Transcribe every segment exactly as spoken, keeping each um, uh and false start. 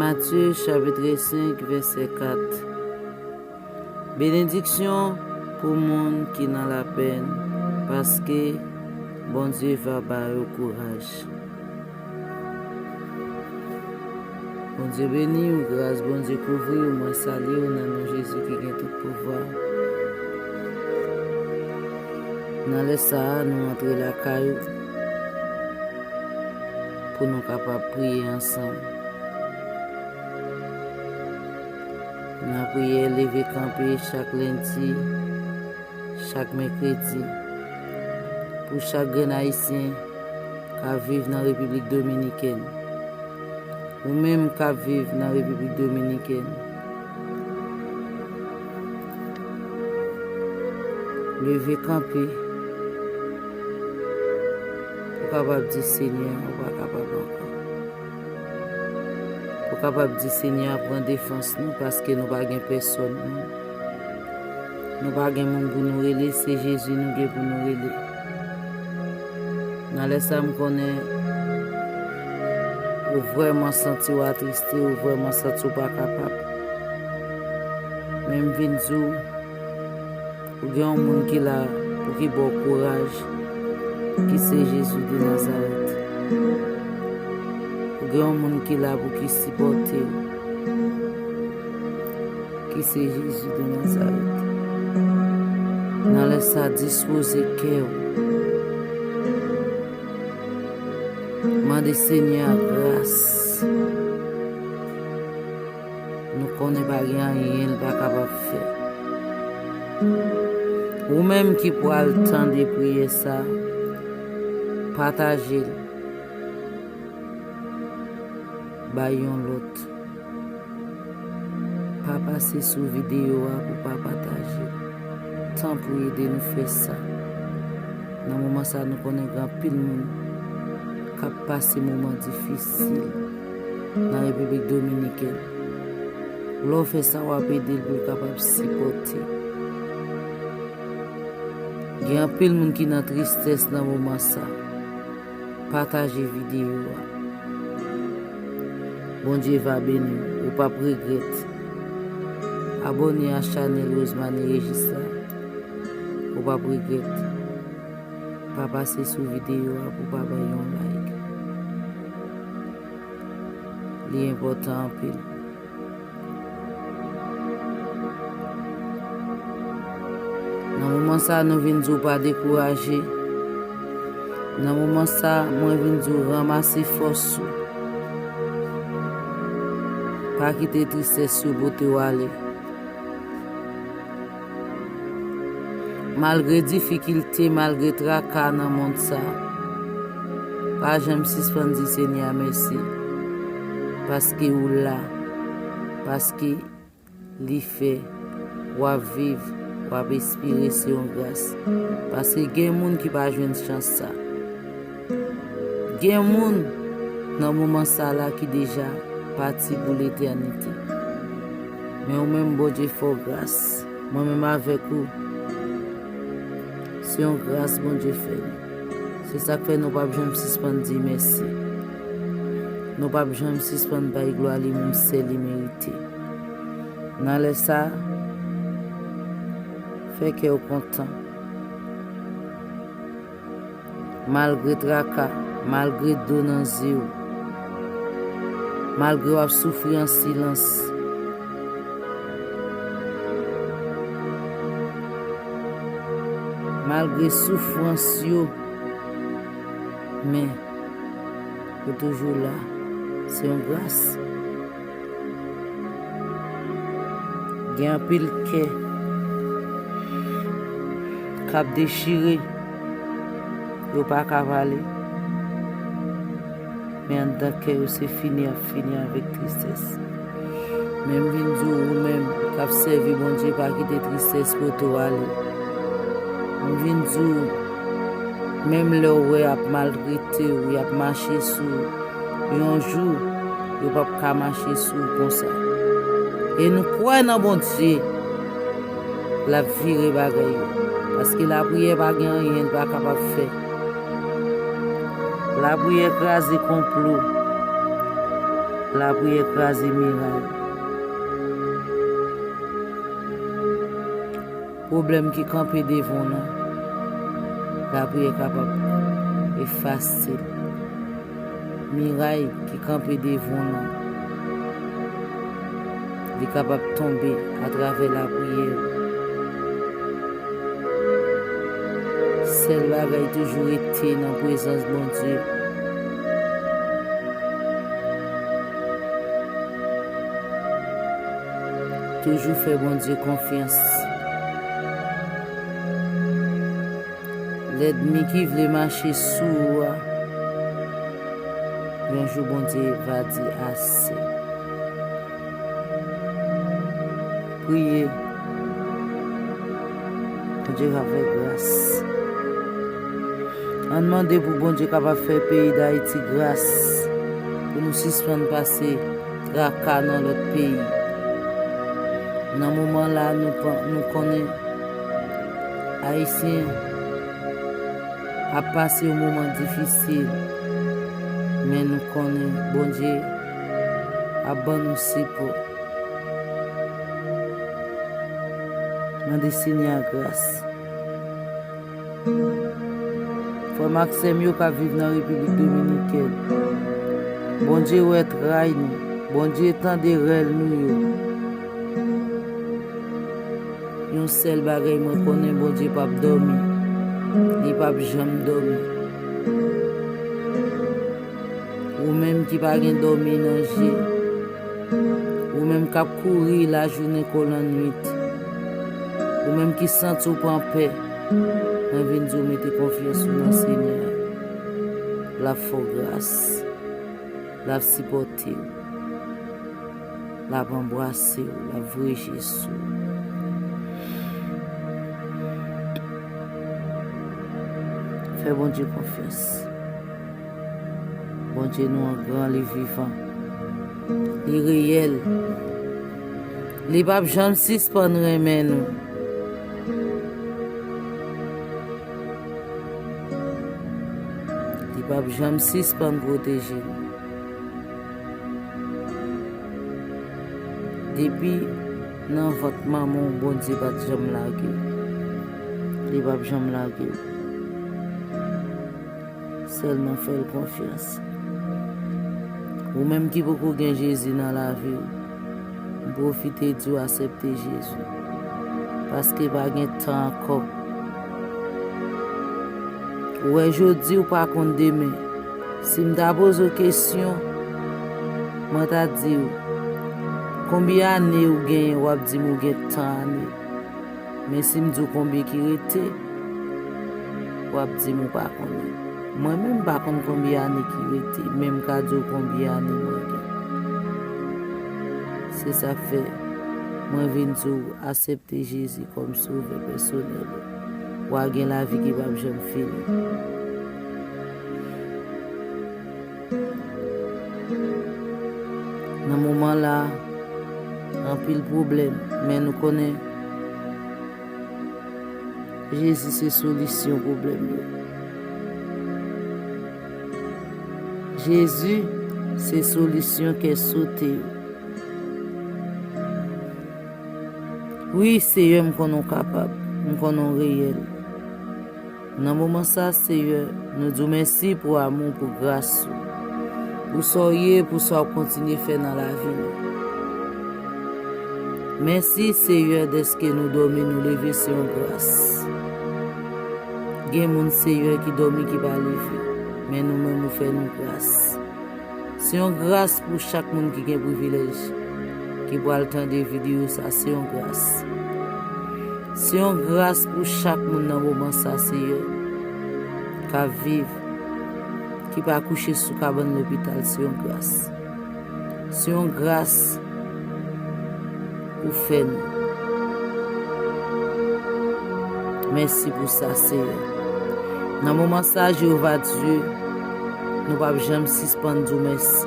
Matye, chapit senk, vèsè kat. Benediksyon pou moun ki nan lapenn, paske Bondye va ba yo kouraj. Bondye beni w, gras Bondye kouvri w, mwen salye w nan non Jezi ki gen tout pouvwa. Nan lè sa a, nou antre lakay ou pou nou kapab priye ansanm. Nan priyè leve kanpe chak lendi, chak mèkredi, pou chak grenn ayisyen k ap viv nan Repiblik Dominikèn. Ou menm k ap viv nan Repiblik Dominikèn, leve kanpe pou kapab di, Senyè, ou pa kapab ankò. Pou kapab di, Senyè, pran defans nou, paske nou pa gen pèsòn, nou. Nou pa gen moun pou nou rele, se Jezi nou gen pou nou rele. Nan lè sa, m konnen ou vrèman santi w atriste, ou vrèman santi w pa kapab. Men m vin di w, ou gen yon moun ki la pou ki ba w kouraj, ki se Jezi de Nazarèt. Ou gen yon moun ki la pou ki sipòte w, ki se Jezi de Nazarèt. Nan lè sa, dispoze kè w. Mande Senyè a gras. Nou konnen pa gen anyen l pa kapab fè. Ou menm ki pral tande priyè sa, pataje l. Bay yon lòt. Pa pase sou videyo a pou pa pataje. Tanpri ede nou fè sa. Nan moman sa, nou konnen gen anpil moun k ap pase moman difisil nan Repiblik Dominikèn. Lè w fè sa, w ap ede l pou l kapab sipòte. Gen anpil moun ki nan tristès nan moman sa. Pataje videyo a. Bondye va beni w. Ou p ap regrèt. Abòne a chanèl Rosemary Régis la. Ou p ap regrèt. Pa pase sou videyo a pou pa bay yon like. Li enpòtan anpil. Nan moman sa, nou vin di w pa dekouraje. Nan moman sa, mwen vin di w ranmase fòs ou. Pa kite tristès yo pote w ale. Malgre difikilte, malgre traka nan mond sa, pa janm sispann di Senyè a mèsi, paske ou la, paske li fè w ap viv, w ap espire, se yon gras. Paske gen moun ki pa jwenn chans sa. Gen moun nan moman sa la ki deja pati pou letènite. Men ou menm, Bondye fè w gras. Mwen menm avèk ou, se yon gras Bondye fè nou. Se sa k fè nou p ap janm sispann di mèsi. Nou p ap janm sispann bay glwa li menm sèl li merite. Nan lè sa, fè kè w kontan. Malgre traka, malgre dlo nan zye w, malgre w ap soufri an silans, malgre soufrans yo, men ou toujou la. Se yon gras. Gen anpil kè k ap dechire, yo pa ka pale. Men anndan kè yo, se fini y ap fini avèk tristès. Men m vin di w, ou menm k ap sèvi Bondye, pa kite tristès pote w ale. M vin di w, menm lè w wè y ap maltrete w, y ap mache sou w, yon jou, yo p ap ka mache sou w konsa. E nou kwè nan Bondye, l ap vire bagay yo. Paske lapriyè pa gen anyen l pa kapab fè. Lapriyè kraze konplo. Lapriyè kraze miray. Pwoblèm ki kanpe devan w lan, lapriyè kapab efase l. Miray ki kanpe devan w lan, li kapab tonbe atravè lapriyè. Sèl bagay, toujou rete nan prezans Bondye. Toujou fè Bondye konfyans. Lènmi ki vle mache sou ou a, yon jou Bondye va di ase. Priye. Bondye va fè gras. Ann mande pou Bondye kapab fè peyi Dayiti gras, pou nou sispann pase traka nan lòt peyi. Nan moman la, nou pa, nou konnen Ayisyen ap pase yon moman difisil, men nou konnen Bondye ap ban nou sipò. Mande Senyè a gras. Frè m ak sè m yo k ap viv nan Repiblik Dominikèn, Bondye wè tray nou. Bondye tande rèl nou yo. Yon sèl bagay mwen konnen, Bondye p ap dòmi. Li p ap janm dòmi. Ou menm ki pa gen dòmi nan je, ou menm k ap kouri lajounen kou lannwit, ou menm ki santi w pa anpè, mwen vin di w mete konfyans ou nan Senyè a. L ap fè w gras. L ap sipòte w. L ap anbrase w. L ap voye je sou w. Fè Bondye konfyans. Bondye nou an gran, li vivan. Li reyèl. Li p ap janm sispann renmen nou. Li p ap janm sispann pwoteje nou. Depi nan vant manman w, Bondye pa t janm lage w. Li p ap janm lage w. Sèlman fè l konfyans. Ou menm ki poko gen Jezi nan lavi w, m pwofite di w aksepte Jezi. Paske pa gen tan ankò. Ou wè jodi, ou pa konn demen. Si m ta poze w kesyon, mwen ta di w, konbyen ane ou genyen, w ap di m ou gen tan ane. Men si m di w konbyen ki rete, w ap di m ou pa konnen. Mwen menm m pa konn konbyen ane ki rete, men m ka di w konbyen ane mwen gen. Se sa k fè mwen vin di w aksepte Jezi kòm sovè pèsonèl ou. W a gen lavi ki p ap janm fini. Nan moman la, anpil pwoblèm, men nou konnen Jezi se solisyon pwoblèm yo. Jezi se solisyon kè sote yo. Wi, Seyè, m konnen w kapab, m konnen w reyèl. Nan moman sa, Seyè, nou di w mèsi pou amou, pou gras ou, pou sa w ye, pou sa w ap kontinye fè nan lavi nou. Mèsi, Seyè, dèske nou dòmi, nou leve, se yon gras. Gen moun, Seyè, ki dòmi, ki pa leve, men nou menm, ou fè nou gras. Se yon gras pou chak moun ki gen privilèj, ki pral tande videyo sa, se yon gras. Se yon gras pou chak moun nan moman sa, Seyè, k ap viv, ki pa kouche sou kabann lopital, se yon gras. Se yon gras ou fè nou. Mèsi pou sa, Seyè. Nan moman sa, Jewova Dye, nou p ap janm sispann di w mèsi.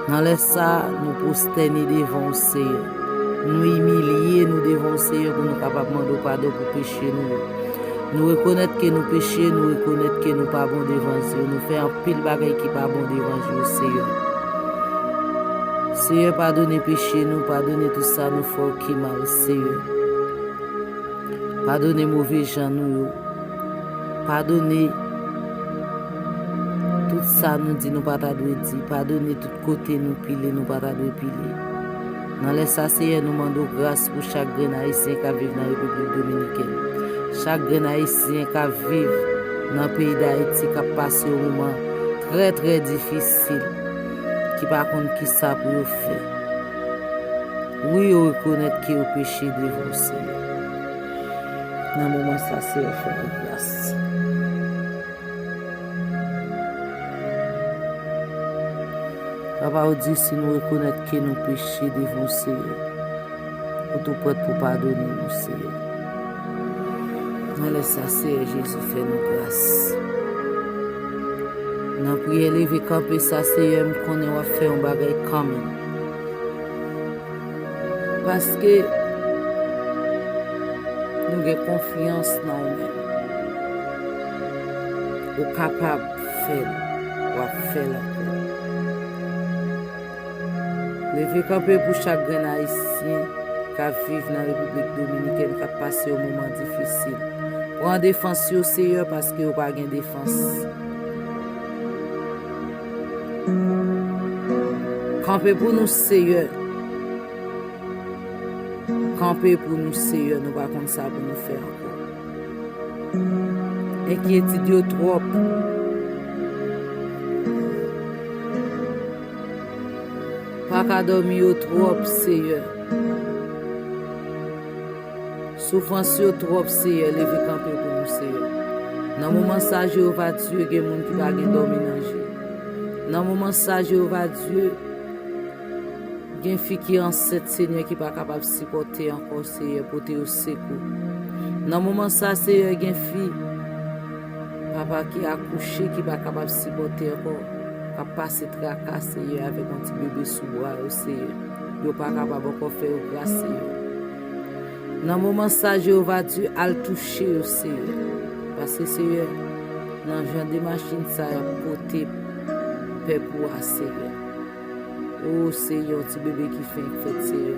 Nan lè sa, nou pwostène devan w, Seyè. Nou imilye nou devan w, Seyè, pou nou kapab mande w padon pou peche nou yo. Nou rekonèt ke nou peche, nou rekonèt ke nou pa bon devan zye w. Nou fè anpil bagay ki pa bon devan zye w, Seyè. Seyè, padone peche nou, padone tout sa nou fè w ki mal, Seyè. Padone move jan nou yo. Padone tout sa nou di nou pa ta dwe di. Padone tout kote nou pile nou pa ta dwe pile. Nan lè sa, Seyè, nou mande w gras pou chak grenn Ayisyen k ap viv nan Repiblik Dominikèn. Chak grenn Ayisyen k ap viv nan peyi Dayiti k ap pase yon moman trè, trè difisil, ki pa konn kisa pou yo fè. Wi, yo rekonèt ke yo peche devan w, Seyè. Nan moman sa, Seyè, fè nou gras. Papa, ou di si nou rekonèt ke nou peche devan w, Seyè, ou tou prèt pou padone nou, Seyè. Nan lè sa, Seyè Jezi, fè nou gras. Nan priyè leve kanpe sa, Seyè, m konnen w ap fè yon bagay kanmenm. Paske nou gen konfyans nan ou menm. Ou kapab fè l, w ap fè l ankò. Leve kanpe pou chak grenn Ayisyen k ap viv nan Repiblik Dominikèn k ap pase yon moman difisil. Pran defans yo, Seyè, paske yo pa gen defans. Kanpe pou nou, Seyè. Kanpe pou nou, Seyè, nou pa konn sa pou nou fè ankò. Enkyetid yo twòp. Pa ka dòmi yo twòp, Seyè. Soufrans yo twòp, Seyè, leve kanpe pou nou, Seyè. Nan moman sa, Jewova Dye, gen moun ki pa gen dòmi nan je. Nan moman sa, Jewova Dye, gen fi ki ansent, Senyè, ki pa kapab sipòte ankò, Seyè, pote yo sekou. Nan moman sa, Seyè, gen fi, papa, ki akouche, ki pa kapab sipòte ankò, k ap pase traka, Seyè, avèk yon ti bebe sou bra yo, Seyè. Yo pa kapab ankò, fè yo gras, Seyè. Nan moman sa, Jewova Dye, al touche yo, Seyè. Paske, Seyè, nan jan de machin sa y ap pote pèp ou a, Seyè. O Seyè, yon ti bebe ki fenk fèt, Seyè.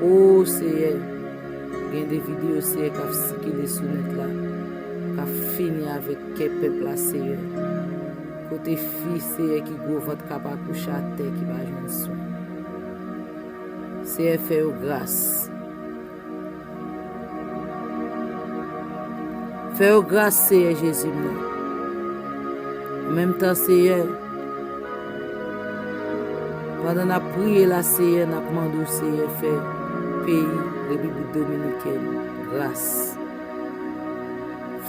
O Seyè, gen de videyo, Seyè, k ap sikile sou nèt la, k ap fini avèk kè pèp la, Seyè. Kote fi, Seyè, ki gwo vant k ap akouche atè, ki pa jwenn swen. Seyè, fè yo gras. Fè yo gras, Seyè Jezi m nan. An menm tan, Seyè, pandan n ap priye la, Seyè, n ap mande w, Seyè, fè peyi Repiblik Dominikèn gras.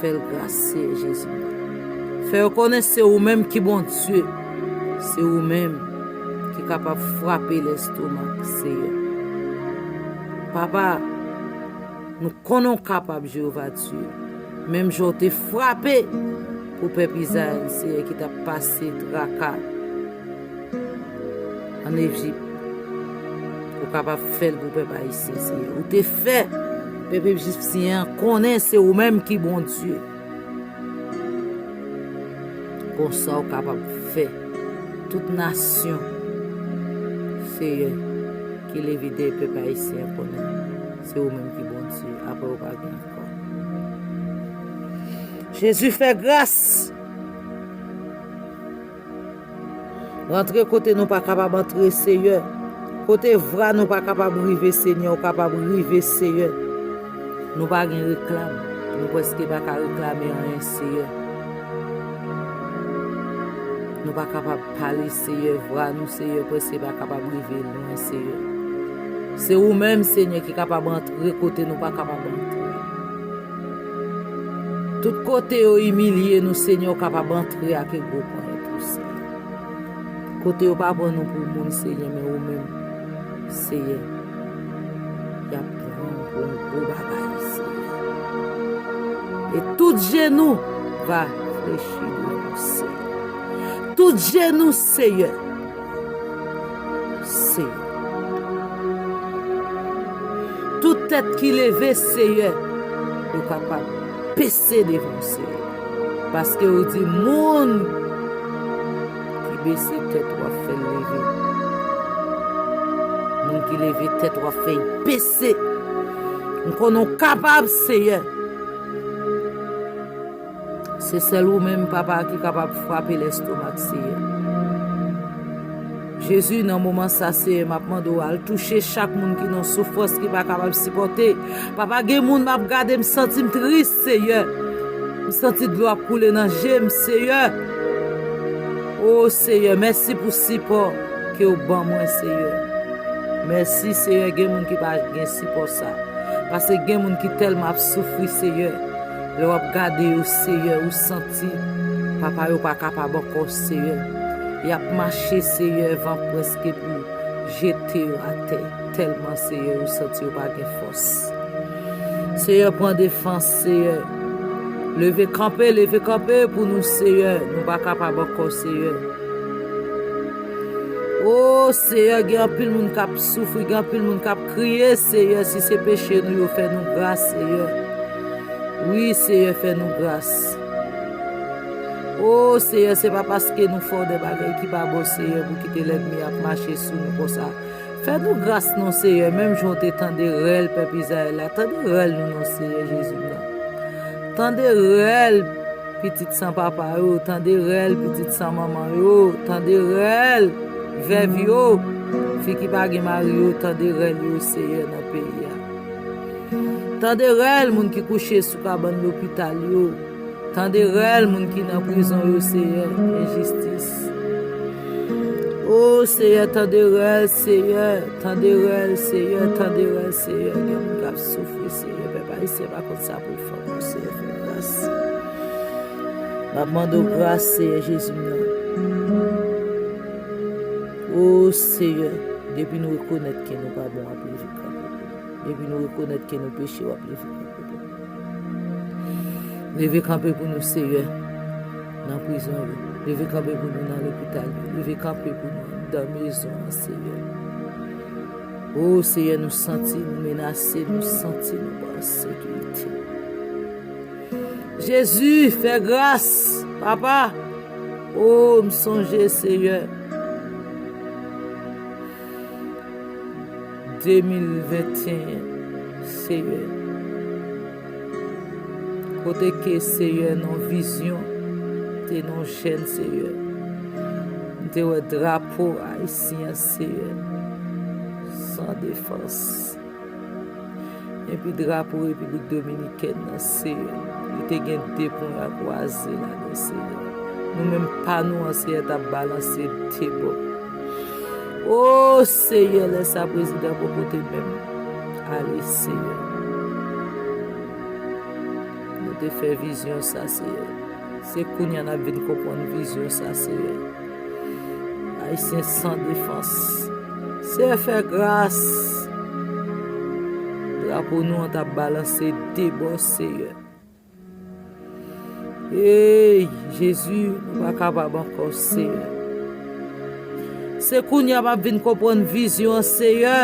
Fè l gras, Seyè Jezi. Fè yo konnen se ou menm ki Bondye. Se ou menm ki kapab frape lèstomak, Seyè. Papa, nou konnen w kapab, Jewova Dye. Menm jan w te frape pou pèp Izrayèl, Seyè, ki t ap pase traka ann Ejip, ou kapab fè l pou pèp ayisyen, Seyè. Ou te fè pèp ejipsyen an konnen se ou menm ki Bondye. Konsa, ou kapab fè tout nasyon, Seyè, ki leve dèyè pèp ayisyen an konnen se ou menm ki Bondye. Apre ou pa gen ankò. Jezi, fè gras! Rantre kote nou pa kapab antre, Seyè. Kote vwa nou pa kapab rive, Senyè, ou kapab rive, Seyè. Nou pa gen reklam. Nou prèske pa ka reklame anyen, Seyè. Nou pa kapab pale, Seyè. Vwa nou, Seyè, prèske pa kapab rive lwen, Seyè. Se ou menm, Senyè, ki kapab antre kote nou pa kapab antre. Tout kote yo imilye nou, Senyè, ou kapab antre ak gwo ponyèt ou, Senyè. Kote yo pa pran nou pou moun, Senyè, men ou menm, Senyè, y ap pran w pou yon gwo bagay, Senyè. E tout jenou va flechi devan w, Senyè. Tout jenou, Senyè. Senyè. Tout tèt ki leve, Senyè, yo kapab bese devan w, Senyè. Paske ou di moun ki bese tèt, w ap fè l leve. ki leve tèt, w ap fè l bese. M konnen w kapab, Seyè. Se sèl ou menm, Papa, ki kapab frape lèstomak, Seyè. Jezi, nan moman sa, Seyè, m ap mande w al touche chak moun ki nan soufrans, ki pa kapab sipòte. Papa, gen moun m ap gade, m santi m tris, Seyè. M santi dlo ap koule nan je m, Seyè. O Seyè, mèsi pou sipò ke w ban mwen, Seyè. Mèsi, Seyè, gen moun ki pa gen sipò sa. Paske gen moun ki tèlman ap soufri, Seyè. Lè w ap gade yo, Seyè, ou santi, papa, yo pa kapab ankò, Seyè. Y ap mache, Seyè, van prèske pou jete yo atè. Tèlman, Seyè, yo santi yo pa gen fòs. Seyè, pran defans, Seyè. Leve kanpe, leve kanpe pou nou, Seyè. Nou pa kapab ankò, Seyè. O Seyè, gen anpil moun k ap soufri, gen anpil moun k ap kriye, Seyè, si se peche nou yo, fè nou gras, Seyè. Wi, Seyè, fè nou gras. O Seyè, se pa paske nou fè w de bagay ki pa bon, Seyè, pou kite lènmi ap mache sou nou konsa. Fè nou gras non, Seyè, menm jan w te tande rèl pèp Izrayèl la. Tande rèl nou non, Seyè Jezi m nan. Tande rèl pitit san papa yo, tande rèl pitit san manman yo, tande rèl vèv yo, fi ki pa gen mari yo, tande rèl yo, Seyè, nan peyi a. Tande rèl moun ki kouche sou kabann lopital yo. Tande rèl moun ki nan prizon yo, Seyè, enjistis. O Seyè, tande rèl, Seyè, tande rèl, Seyè, tande rèl, Seyè. Gen moun k ap soufri, Seyè. Pèp ayisyen pa konn sa pou l fè ankò, Seyè, fè gras. M ap mande w gras, Seyè Jezi m nan. O Seyè, depi nou rekonèt ke nou pa bon, w ap leve kanpe pou nou. Depi nou rekonèt ke nou peche, w ap leve kanpe pou nou. Leve kanpe pou nou, Seyè, nan prizon yo. Leve kanpe pou nou nan lopital yo. Leve kanpe pou nou anndan mezon an, Seyè. O Seyè, nou santi nou menase, nou santi nou pa an sekirite. Jezi, fè gras, papa. O, m sonje, Seyè. De mil venteyen, Seyè. Kote ke, Seyè, nan vizyon, te nan jèn, Seyè. M te wè drapo ayisyen, Seyè. San defans. Epi drapo Repiblik Dominikèn nan, Seyè, li te gen de ponya kwaze ladan, Seyè. Nou menm pa nou an, Seyè, t ap balanse de bò. O Seyè, lè sa prezidan poko te menm ale, Seyè. Nou te fè vizyon sa, Seyè. Se kounye a n ap vin konprann vizyon sa, Seyè. Ayisyen san defans. Seyè, fè gras. Drapo nou an t ap balanse de bò, Seyè. Ey, Jezi, nou pa kapab ankò, Seyè. Se kounye a m ap vin konprann vizyon an, Seyè.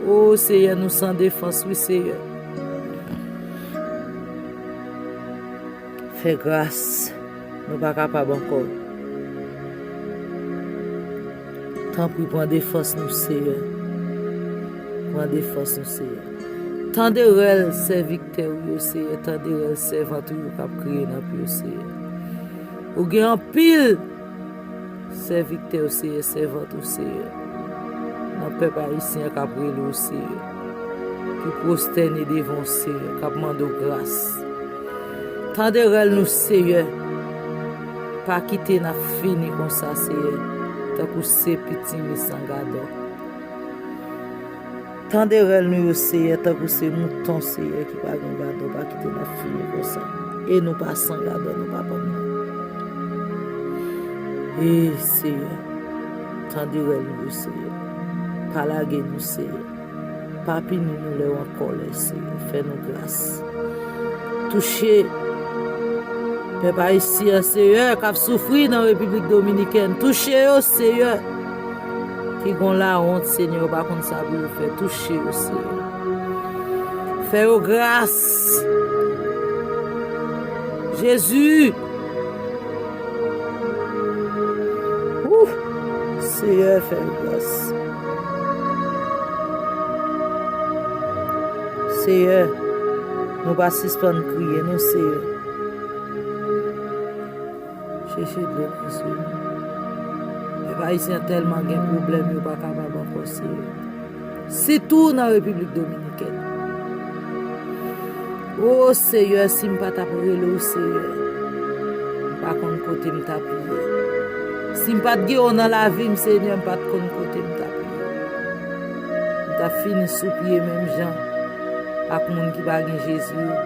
O, Seyè, nou san defans, wi, Seyè. Fè gras, nou pa kapab ankò. Tanpri, pran defans nou, Seyè. Pran defans nou, Seyè. Tande rèl sèvitè w yo, Seyè. Tande rèl sèvant ou yo k ap kriye nan pye w, Seyè. Ou gen anpil sèvitè w, Seyè, sèvant ou, Seyè, nan pèp ayisyen an k ap rele w, Seyè, ki pwostène devan w, Seyè, k ap mande w gras. Tande rèl nou, Seyè. Pa kite n ap fini konsa, Seyè, tankou se pitimi san gadò. Tande rèl nou yo, Seyè, tankou se mouton, Seyè, ki pa gen gadò, pa kite n ap fini konsa. E nou pa san gadò, non, papa m nan. E, Seyè, tande rèl nou yo, Seyè. Pa lage nou, Seyè. Pa pini nou lè w an kòlè, Seyè. Fè nou gras. Touche pèp ayisyen an, Seyè, k ap soufri nan Repiblik Dominikèn. Touche yo, Seyè. Ki gon lawont, Senyè, yo pa konn sa pou yo fè. Touche yo, Seyè. Fè yo gras. Jezi. Ouh! Seyè, fè yo gras. Seyè, nou pa sispann kriye, non, Seyè. Chèche dlo nan zye nou. Pèp ayisyen an tèlman gen pwoblèm, yo pa kapab ankò, Seyè. Sitou nan Repiblik Dominikèn. O Seyè, si m pa t ap rele w, Seyè, m pa konn kote m t ap ye. Si m pa t gen w nan lavi m, Senyè, m pa t konn kote m t ap ye. M t ap fini sou pye menm jan ak moun ki pa gen Jezi yo.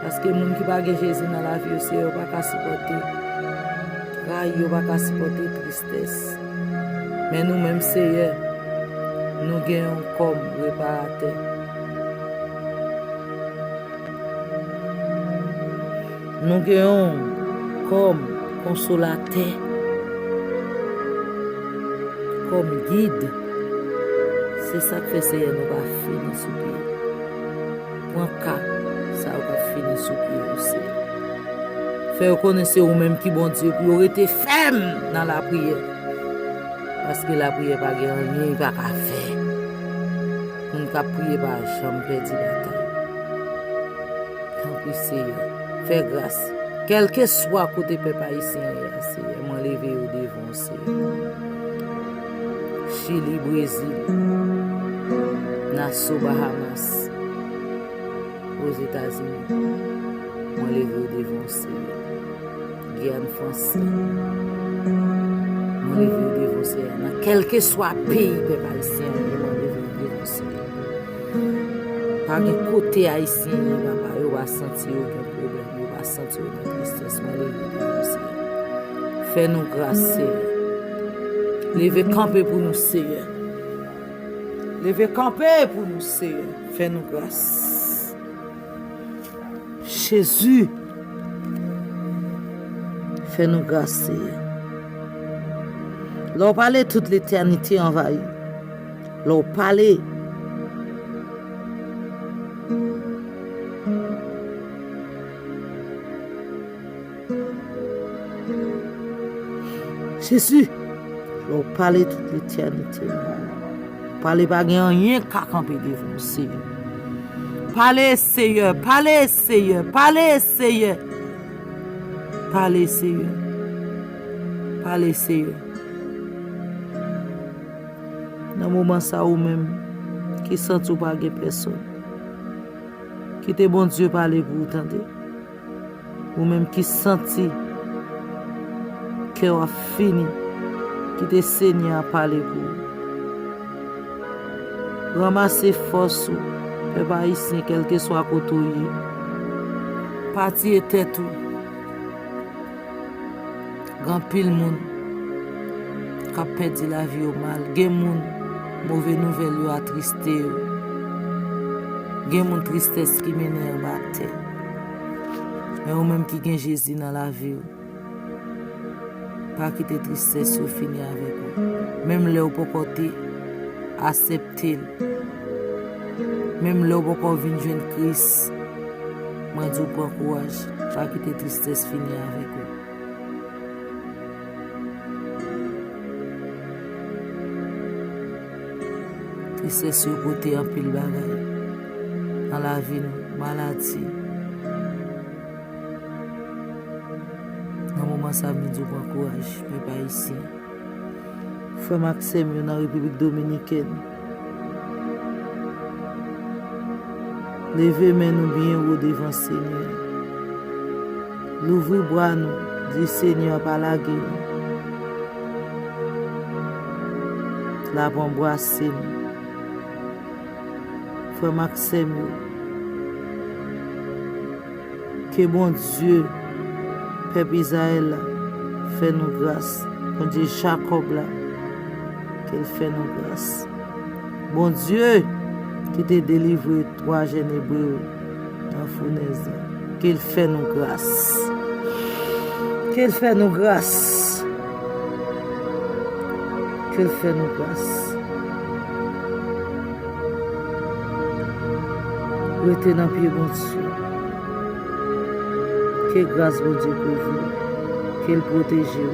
Paske moun ki pa gen Jezi nan lavi yo, Seyè, yo pa ka sipòte tray, yo pa ka sipòte tristès. Men nou menm, Seyè, nou gen yon kòm reparatè. Nou gen yon kòm konsolatè, kòm gid. Se sa k fè, Seyè, nou pa fini sou pye. Pran ka sa yo k ap fini sou pye yo, Seyè. Fè yo konnen se ou menm ki Bondye, pou yo rete fèm nan lapriyè. Paske lapriyè pa gen anyen li pa ka fè. Moun k ap priye pa janm pèdi batay. Tanpri, Seyè, fè gras. Kèlkeswa kote pèp ayisyen an ye a, Seyè, mwen leve yo devan w, Seyè. Chili, Brezil, Nassau, Bahamas, Ozetazini, mwen leve yo devan w, Seyè. Giyàn Fransè, mwen leve yo devan w, Seyè. Nan kèlkeswa peyi pèp ayisyen an ye, mwen leve yo devan w, Seyè. Pa gen kote ayisyen ye, papa, yo pa santi yo gen pwoblèm, yo pa santi yo nan tristès, mwen leve yo devan w, Seyè. Fè nou gras, Seyè. Leve kanpe pou nou, Seyè. Leve kanpe pou nou, Seyè. Fè nou gras. Jezi, fè nou gras, Seyè. Lè w pale, tout letènite anvayi. Lè w pale, Jezi, lè w pale, tout letènite anvayi. Pale, pa gen anyen k ka kanpe devan w, Seyè. Pale, Seyè, pale, Seyè, pale, Seyè. Pale, Seyè. Pale, Seyè. Nan moman sa, ou menm ki santi w pa gen pèsòn, kite Bondye pale pou ou, tande. Ou menm ki santi kè w ap fini, kite Senyè a pale pou ou. Ranmase fòs ou, pèp ayisyen, kèlkeswa kote w ye. Pa tiye tèt ou. Gen anpil moun k ap pèdi lavi yo mal. Gen moun, move nouvèl yo atriste yo. Gen moun, tristès ki mennen yo anba tè. Men ou menm ki gen Jezi nan lavi w, pa kite tristès yo fini avèk ou. Menm lè w poko te aksepte l, menm lè w poko vin jwenn Kris, mwen di w pran kouraj, pa kite tristès fini avèk ou. Tristès yo pote anpil bagay nan lavi nou, maladi. Nan moman sa, m di w pran kouraj, pèp ayisyen. Frè m ak sè m yo nan Repiblik Dominikèn, leve men nou byen wo devan Senyè. Louvri bra nou, di Senyè a pa lage nou. L ap anbrase nou. Frè m ak sè m yo, ke Bondye pèp Izrayèl la fè nou gras. Bondye Jakòb la, ke l fè nou gras. Bondye ki te delivre twa jèn ebre yo nan founèz la, ke l fè nou gras. Ke l fè nou gras. Ke l fè nou gras. Rete nan pye Bondye. Ke gras Bondye kouvri w. Ke l pwoteje w.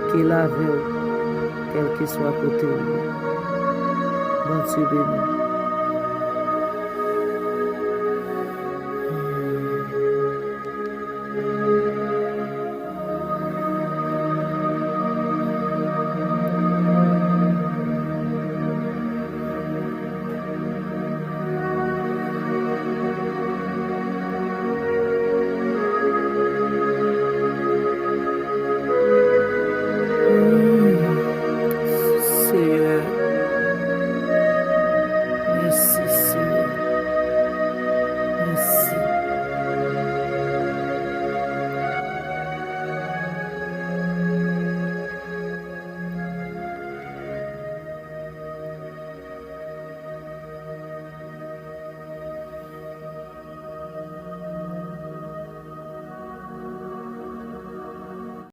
Ke l avè w, kèlkeswa kote w ye. Bondye beni w.